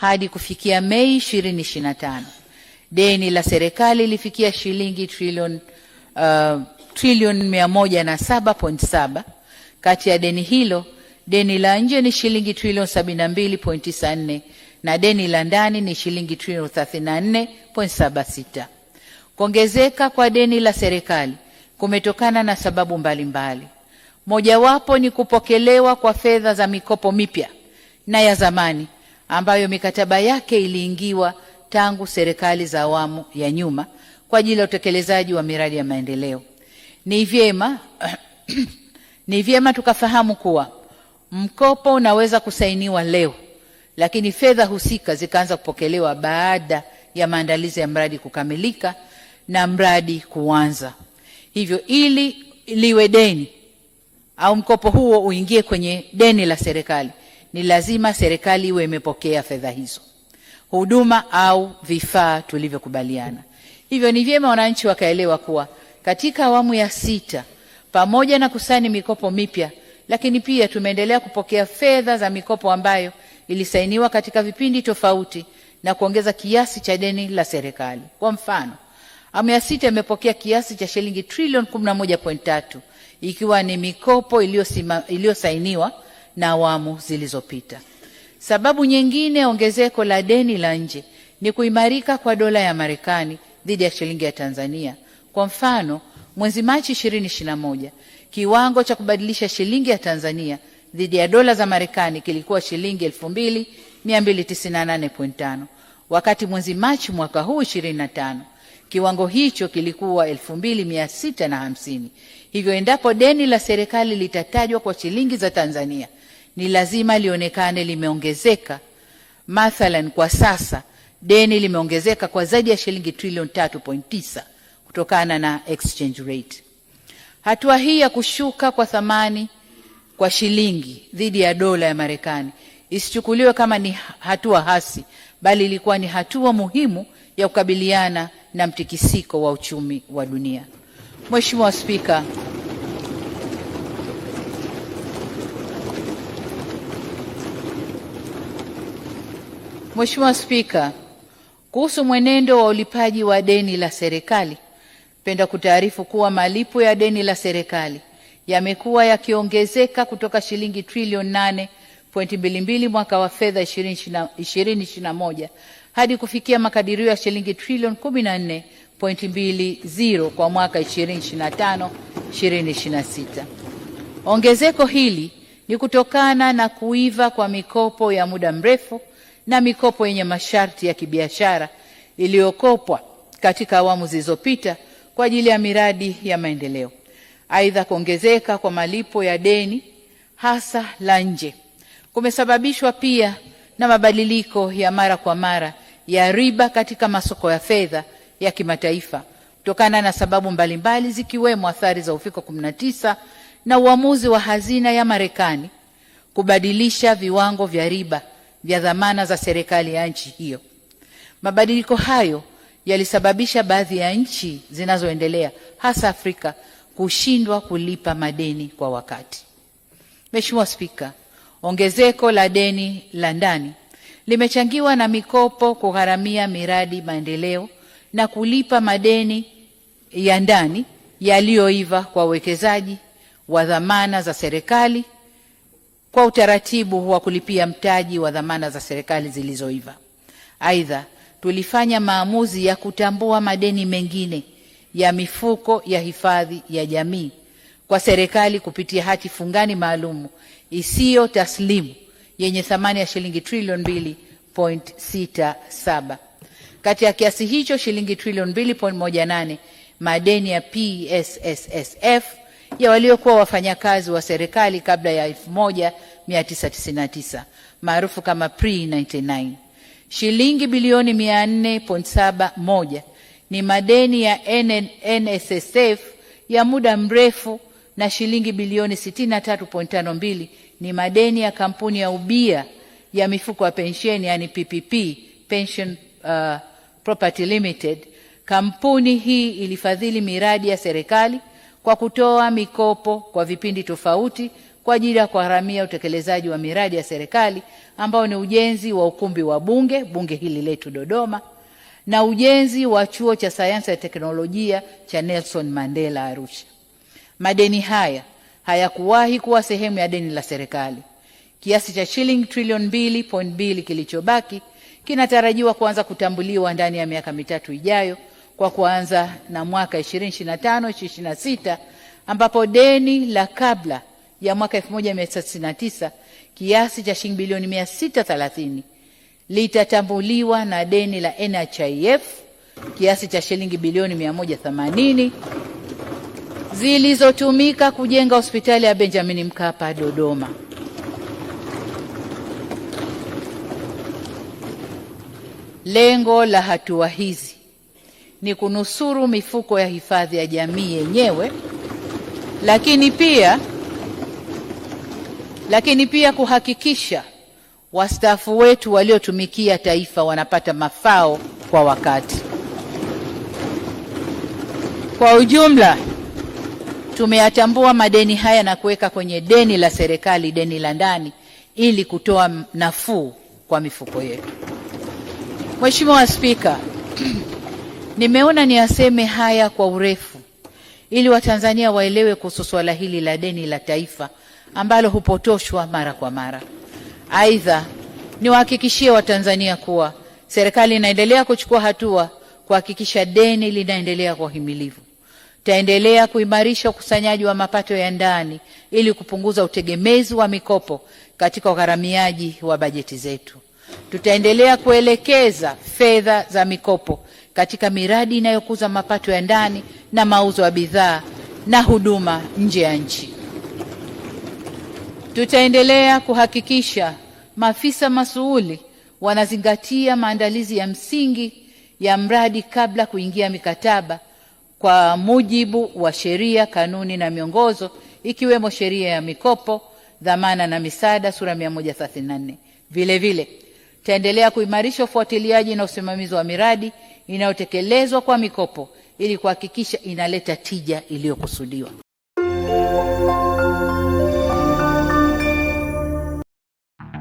Hadi kufikia Mei 2025, deni la serikali lilifikia shilingi trilioni 107.7. Kati ya deni hilo, deni la nje ni shilingi trilioni 72.94 na deni la ndani ni shilingi trilioni 34.76. Kuongezeka kwa deni la serikali kumetokana na sababu mbalimbali. Mojawapo ni kupokelewa kwa fedha za mikopo mipya na ya zamani ambayo mikataba yake iliingiwa tangu serikali za awamu ya nyuma kwa ajili ya utekelezaji wa miradi ya maendeleo. Ni vyema tukafahamu kuwa mkopo unaweza kusainiwa leo, lakini fedha husika zikaanza kupokelewa baada ya maandalizi ya mradi kukamilika na mradi kuanza. Hivyo ili liwe deni au mkopo huo uingie kwenye deni la serikali, ni lazima serikali iwe imepokea fedha hizo, huduma au vifaa tulivyokubaliana. Hivyo ni vyema wananchi wakaelewa kuwa katika awamu ya sita, pamoja na kusaini mikopo mipya, lakini pia tumeendelea kupokea fedha za mikopo ambayo ilisainiwa katika vipindi tofauti na kuongeza kiasi cha deni la serikali. Kwa mfano, awamu ya sita imepokea kiasi cha shilingi trilioni 11.3 ikiwa ni mikopo iliyosainiwa na awamu zilizopita. Sababu nyingine ya ongezeko la deni la nje ni kuimarika kwa dola ya Marekani dhidi ya shilingi ya Tanzania. Kwa mfano, mwezi Machi 2021 kiwango cha kubadilisha shilingi ya Tanzania dhidi ya dola za Marekani kilikuwa shilingi 2298.5, wakati mwezi Machi mwaka huu 25 kiwango hicho kilikuwa 2650. Hivyo endapo deni la serikali litatajwa kwa shilingi za Tanzania, ni lazima lionekane limeongezeka. Mathalan, kwa sasa deni limeongezeka kwa zaidi ya shilingi trilioni 3.9 kutokana na exchange rate. Hatua hii ya kushuka kwa thamani kwa shilingi dhidi ya dola ya Marekani isichukuliwe kama ni hatua hasi, bali ilikuwa ni hatua muhimu ya kukabiliana na mtikisiko wa uchumi wa dunia. Mheshimiwa Spika, Mheshimiwa Spika, kuhusu mwenendo wa ulipaji wa deni la serikali, penda kutaarifu kuwa malipo ya deni la serikali yamekuwa yakiongezeka kutoka shilingi trilioni 8.22 mwaka wa fedha 2021 hadi kufikia makadirio ya shilingi trilioni 14.20 kwa mwaka 2025 2026. Ongezeko hili ni kutokana na kuiva kwa mikopo ya muda mrefu na mikopo yenye masharti ya kibiashara iliyokopwa katika awamu zilizopita kwa ajili ya miradi ya maendeleo. Aidha, kuongezeka kwa malipo ya deni hasa la nje kumesababishwa pia na mabadiliko ya mara kwa mara ya riba katika masoko ya fedha ya kimataifa kutokana na sababu mbalimbali zikiwemo athari za uviko 19 na uamuzi wa hazina ya Marekani kubadilisha viwango vya riba vya dhamana za serikali ya nchi hiyo. Mabadiliko hayo yalisababisha baadhi ya nchi zinazoendelea hasa Afrika kushindwa kulipa madeni kwa wakati. Mheshimiwa Spika, ongezeko la deni la ndani limechangiwa na mikopo kugharamia miradi maendeleo na kulipa madeni ya ndani yaliyoiva kwa wawekezaji wa dhamana za serikali kwa utaratibu wa kulipia mtaji wa dhamana za serikali zilizoiva. Aidha, tulifanya maamuzi ya kutambua madeni mengine ya mifuko ya hifadhi ya jamii kwa serikali kupitia hati fungani maalum isiyo taslimu yenye thamani ya shilingi trilioni 2.67. Kati ya kiasi hicho, shilingi trilioni 2.18 madeni ya PSSSF ya waliokuwa wafanyakazi wa serikali kabla ya 1999 maarufu kama pre-99. Shilingi bilioni 400.71 ni madeni ya NSSF ya muda mrefu na shilingi bilioni 63.52 ni madeni ya kampuni ya ubia ya mifuko ya pensheni, yani PPP, Pension Property Limited. Kampuni hii ilifadhili miradi ya serikali kwa kutoa mikopo kwa vipindi tofauti kwa ajili ya kuharamia utekelezaji wa miradi ya serikali ambao ni ujenzi wa ukumbi wa bunge, bunge hili letu Dodoma, na ujenzi wa chuo cha sayansi ya teknolojia cha Nelson Mandela Arusha. Madeni haya hayakuwahi kuwa sehemu ya deni la serikali. Kiasi cha shilingi trilioni 2.2 kilichobaki kinatarajiwa kuanza kutambuliwa ndani ya miaka 3 ijayo kwa kuanza na mwaka 2025 2026 ambapo deni la kabla ya mwaka 1999 kiasi cha shilingi bilioni 630 litatambuliwa na deni la NHIF kiasi cha shilingi bilioni 180 zilizotumika kujenga hospitali ya Benjamin Mkapa Dodoma. Lengo la hatua hizi ni kunusuru mifuko ya hifadhi ya jamii yenyewe, lakini pia kuhakikisha wastaafu wetu waliotumikia taifa wanapata mafao kwa wakati. Kwa ujumla, tumeyatambua madeni haya na kuweka kwenye deni la serikali, deni la ndani, ili kutoa nafuu kwa mifuko yetu. Mheshimiwa Spika, nimeona niyaseme haya kwa urefu ili Watanzania waelewe kuhusu swala hili la deni la taifa ambalo hupotoshwa mara kwa mara. Aidha, niwahakikishie Watanzania kuwa serikali inaendelea kuchukua hatua kuhakikisha deni linaendelea kwa himilivu. Taendelea kuimarisha ukusanyaji wa mapato ya ndani ili kupunguza utegemezi wa mikopo katika ugharamiaji wa bajeti zetu. Tutaendelea kuelekeza fedha za mikopo katika miradi inayokuza mapato ya ndani na mauzo ya bidhaa na huduma nje ya nchi. Tutaendelea kuhakikisha maafisa masuuli wanazingatia maandalizi ya msingi ya mradi kabla kuingia mikataba kwa mujibu wa sheria, kanuni na miongozo ikiwemo sheria ya mikopo, dhamana na misaada sura 134. Vile vile taendelea kuimarisha ufuatiliaji na usimamizi wa miradi inayotekelezwa kwa mikopo ili kuhakikisha inaleta tija iliyokusudiwa.